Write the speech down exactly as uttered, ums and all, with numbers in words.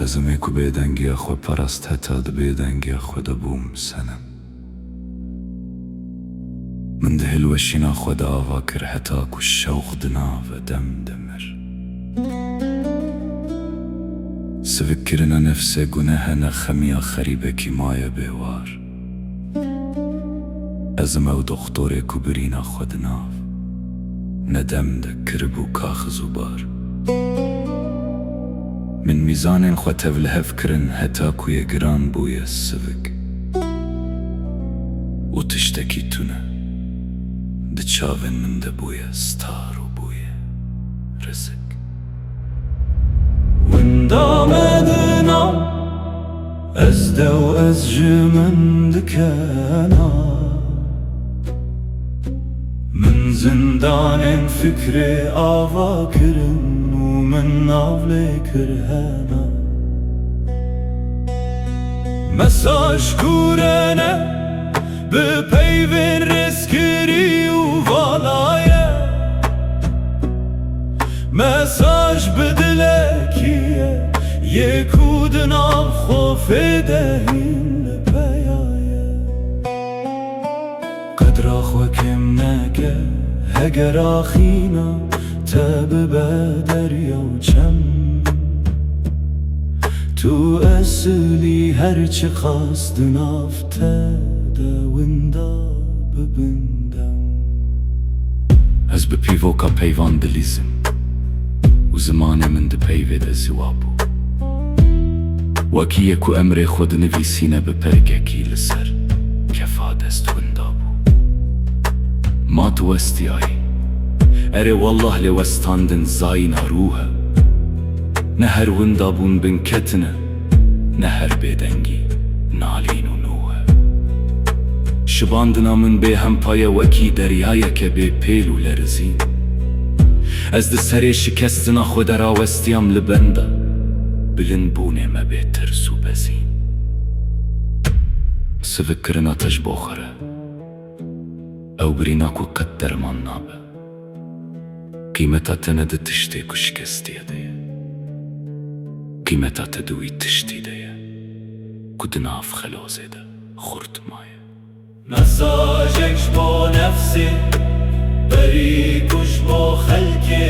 Ez im ê ku bêdengiya xwe perast, heta di bêdengiya xwe de bûm senem. Min di hilweşîna xwe de ava kir, heta ku şewq di nav dem de mir. Sivikkirina nefsê guneh e, ne xemiya xerîbekî maye bêwar. Ez im ew doxtorê ku birîna xwe di nav nedem de kiribû kaxiz û bar. Min mîzanên xwe tevlihev kirin, heta ku yê giran bûye sivik û tiştekî tune di çavên min de bûye star û bûye rizik. Winda me dina, ez dew, ez ji min dikena. Min zindanên fikrê ava kirin û min nav lê kir hena. Mesaj kûr e, ne bi peyvên rêzkirî û vala ye. Mesaj bi dilekî ye, yê ku di nav xofê de hîn li peya ye. Qedra xwe kêm neke, heger axîna te bibe derya û çem. Tu esilî, her çiqas di nav te de winda bibin dem. Ez bi pîvoka peyvan dilîzim û zimanê min di peyvê de ziwa bû. Wekî yê ku emrê xwe dinivîsîne bi pergekî li ser kefa dest winda bû. Ma tu westiyayî? Erê wallah, lê westandin zayîna rû e. Ne her windabûn binketin e, ne her bêdengî nalîn û nû e. Şibandina min bêhempa ye, wekî deryayeke bê pêl û lerizîn. Ez di serê şikestina xwe de rawestiyam li benda bilindbûnê me bê tirs û bezîn. Sivikkirina te ji bo xwe re ew birîna ku qet derman nabe. Qîmeta te ne di tiştê ku şikestiye de ye. Qîmeta te di wî tiştî de ye ku di nav xelozê de xurt maye. Mesajek ji bo nefsê berî ku ji bo xelkê